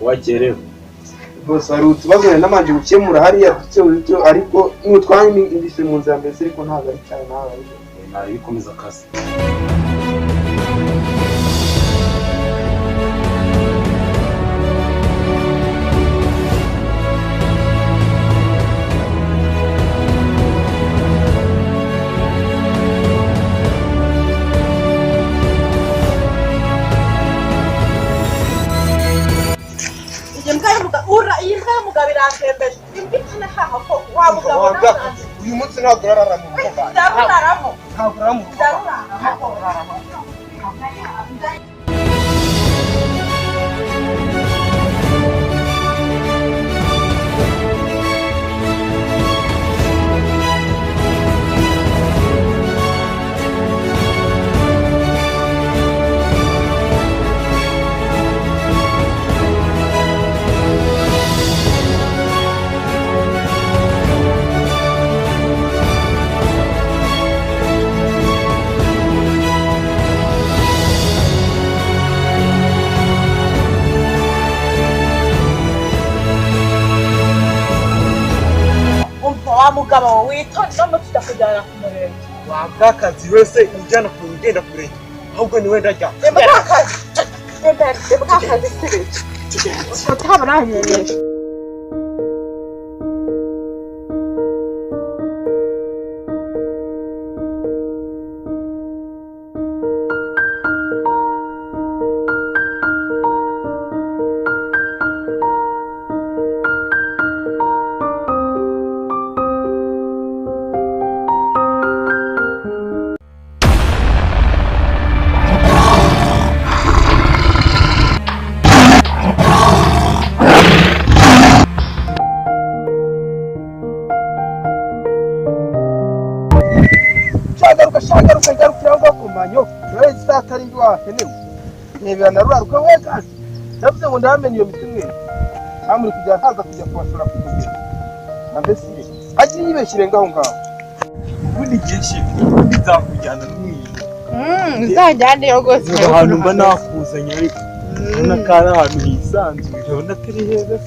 Wakerewe. Bose hari utubazo namanje gukemura hariya duke ariko n'utwanye imbise mu nzira mbese ariko ntabwo ari cyane nawe ariko. Nari bikomeza akazi. Uyu munsi ntabwo urarara mu rugo. Ndaruraramo. Ntabwo urarara mu rugo. Ndaruraramo. Mugabo witonde no tutakujyana ku murenge. Wabwakazi wese ujyana ku ugenda ku murenge ahubwo ni wenda ajya. Imbwakazi. Imbwakazi sibiki. Utabranyeje. Shagaruka garukira ngo kumanyo uretse atari ndi wakenewe nebera naruraruka we kandi ndavuze ngo ndamenye iyo mitimwe amuri kujya haza kujya kubashora kugira ambese agiye yibeshyire ngaho ngaho ubundi gihe nzakujyana n'umwiyo uzajyane yo rwose ahantu mba nakuzanye ariko ubona ko ari ahantu hisanzuye urabona atari heza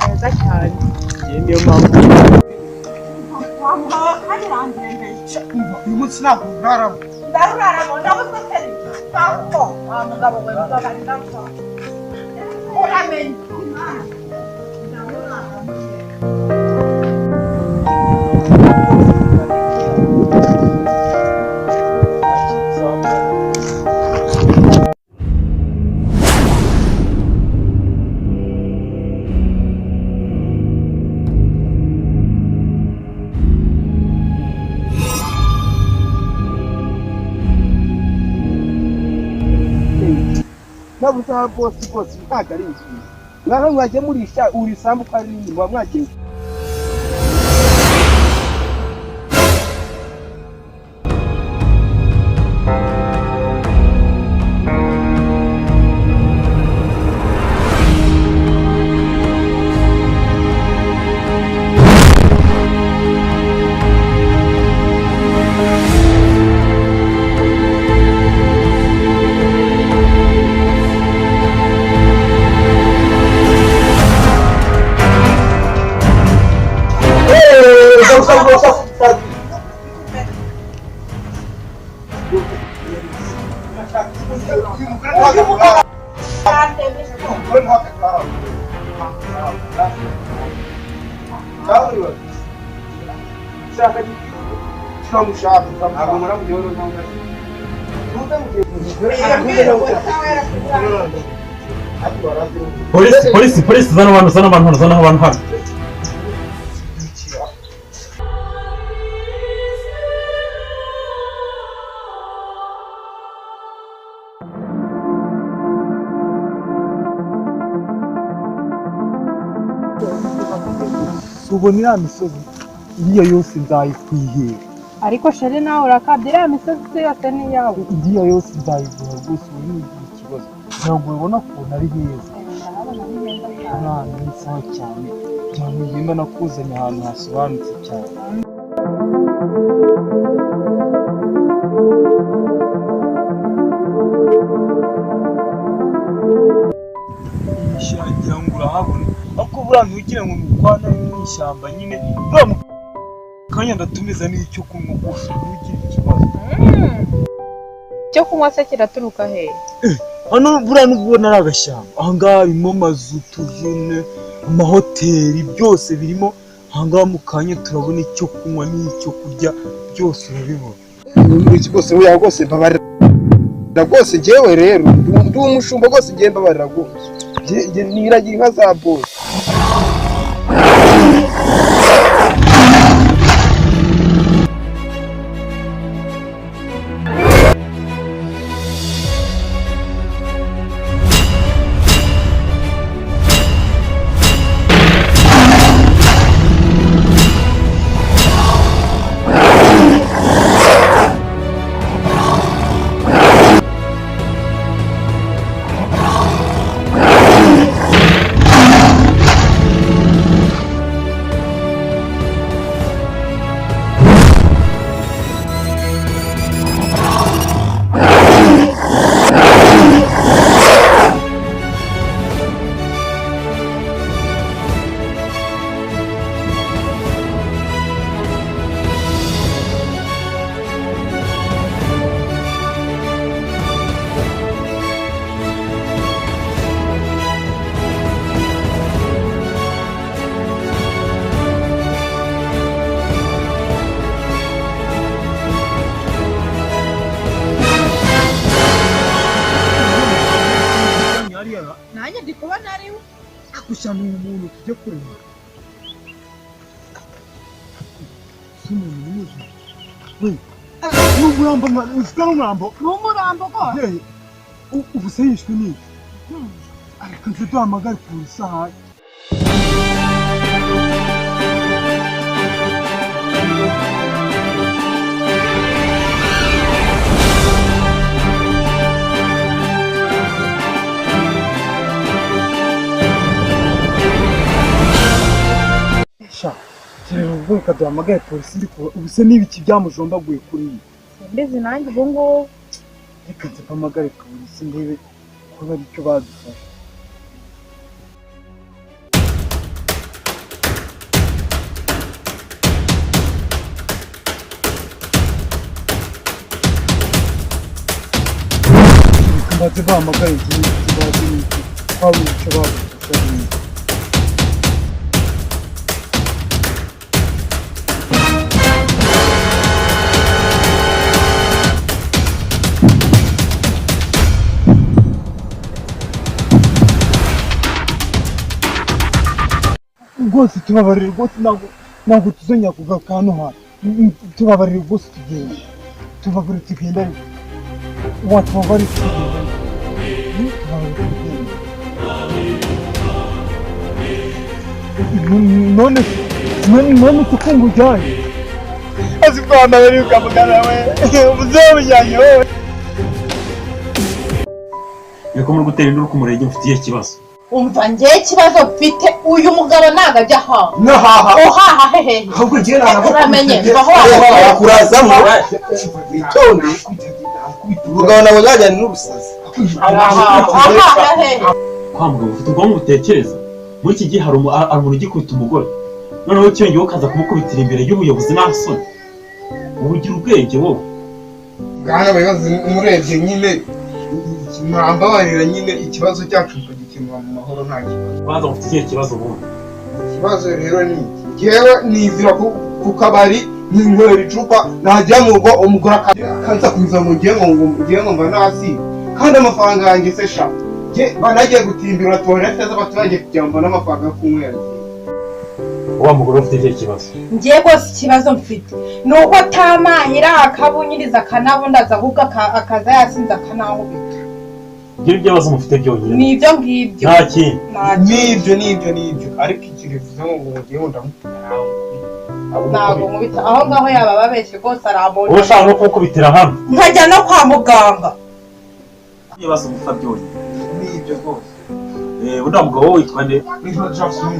heza cyane niyo mpamvu uyu munsi ntabwo uraramo. Ndaruraramo ndabuze seri. Ntabwo wa mugabo we mbabarira ko. Uramenye. Ndaruraramo. Ntabwo bose bose ntabwo ari inzu mwaho mwajya murisha uri sambu ko ari nini muba mwagiye Polisi, polisi, polisi, zana abantu, zana abantu, zana abantu hano. Ubona iriya misozi iriya yose nzayikwihera. Ariko sheri nawe urakabye iriya misozi yose ni iyawe. Iriya yose nzayiguha rwose ubu ntugire ikibazo. Ntabwo ubona ukuntu ari heza. Ahantu ni sawa cyane cyane ngenda nakuzanye ahantu hasobanutse cyane. Ngira ngo urahabona ariko buriya ntugire ngo ni ukwana mu ishyamba nyine buriya mu kanya ndatumiza n'icyo kunywa gusa ntugire ikibazo. Icyo kunywa se kiraturuka he? Hano buriya nubwo ubona ari agashyamba, aha ngaha harimo amazu, utujune, amahoteli, byose birimo. Aha ngaha mu kanya turabona icyo kunywa n'icyo kurya byose urabibona. Rwose oya rwose mbabarira rwose njyewe rero ndi umushumba rwose njyewe mbabarira rwose niragira inka za bose. Nanjye ndi kubona ari we. Gusa ni umuntu tujya kureba. Si umuntu ni muzima. We, ni umurambo mwana, uzi ko ari umurambo? Ni umurambo rwose. Ubu se yishwe n'iki? Reka nze duhamagare polisi ahari. Tureba reka duhamagare polisi ndi kubona ubu se n'ibiki byamujombaguye kuri iyi. Simbizi nanjye ubu ngubu. Reka nze mpamagare polisi ndebe ko hari icyo badufasha. Reka mbanze bahamagare igihe kibazo n'iki twabonye icyo badufasha n'iki. Rwose tubabarire rwose ntabwo tuzongera kugaruka hano hantu. Tubabarire rwose tugenda. Tubabarire tugenda ariko. Watubabarire tugenda ariko. Tubabarire tugenda. None se ko ngujyanye? Azi ko wambaye ukamugana we. Uzabujyanye wowe. Reka muri gutera induru ku murenge mfite ikihe kibazo? Umva njye ikibazo mfite uyu mugabo ntabwo ajya ahaha. Nahaha. Uhaha hehe. Ahubwo njye ntabwo Uramenye mvaho wakurazamo. Witonde. Umugabo nabwo yajyanye n'ubusazi. Ahaha hehe. Kwa mugabo ufite ubwonko butekereza. Muri iki gihe hari umuntu ugikubita umugore. Noneho cyongeyeho ukaza kumukubitira imbere y'ubuyobozi nta soni. Ubu ugira ubwenge wowe. Bwana bayobozi murebye nyine mwambabarira nyine ikibazo cyacu tukagikemura mu mahoro nta kibazo. Banza mufite ikihe kibazo ubundi? Ikibazo rero ni iki. Njyewe nizira ku kabari ninywera icupa najya mu rugo umugore akansakuza ngo ngiye ngo mba nasi kandi amafaranga yanjye se sha. Njye banagiye gutimbira toilette z'abaturage kugira ngo mbone amafaranga yo kunywera. Wa mugore ufite ikihe kibazo? Njye rwose ikibazo mfite ni uko atamahira akabunyiriza akanabundaza ahubwo akaza yasinze akanahubita. Ibyo ibibazo mufite byonyine. Ni ibyo ngibyo. Nta kindi. Nibyo nibyo nibyo ariko ikintu bivuze ngo ngiye ndamukubita. Ntabwo nkubita aho ngaho yaba babeshye rwose arambona. Wowe ushaka no kumukubitira hano. Nkajya no kwa muganga. Ibibazo mufite byonyine. Nibyo rwose. Uriya mugabo wowe witwa nde? Nitwa Jackson.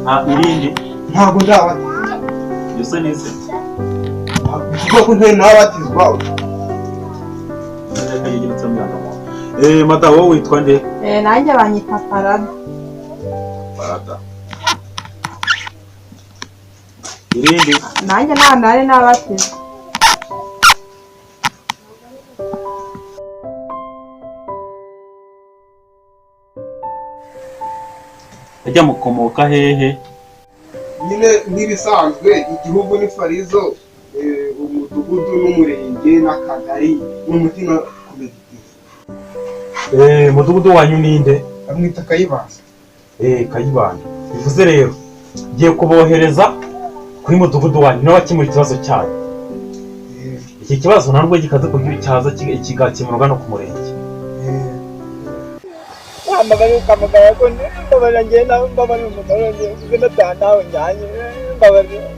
Nta irindi. Ntabwo ndabatizwa. Iyo ni se. Kuko ntari nabatizwa. Madamu, wowe witwa nde? Nanjye banyita Parada. Parada. Irindi? Nanjye nta nari nabasize. Ajya mukomoka hehe? Nyine nk'ibisanzwe, igihugu ni Farizo, umudugudu n'umurenge n'akagari n'umutima komeditivu. Mudugudu wanyu ninde? Bamwita Kayibanda. Kayibanda. Bivuze rero ngiye kubohereza kuri mudugudu wanyu n'abakemura ikibazo cyanyu. Iki kibazo nta nubwo gikaze ku buryo cyaza kigakemurwa no ku murenge. Wambabarira ukamagara ko mbabarira, njyewe nawe mbabarira, umugabo njyewe uze ndataha nawe njyanye, mbabarira.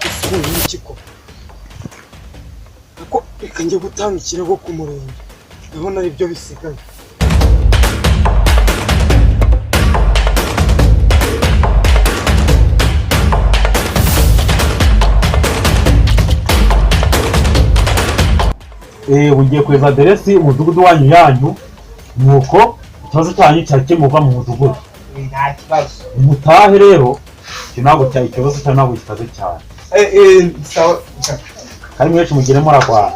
Ese ubu ko reka njye gutanga ikirego ku murenge, ndabona aribyo bisigaye. Ugiye kohereza aderesi umudugudu wanyu yanyu, nuko ikibazo cyanyu cyakemurwa mu mudugudu. Nta kibazo. Mutahe rero, icyo ntabwo cya ikibazo cyanyu ntabwo gikaze cyane. Sawa. Kandi mwese mugire murarwana.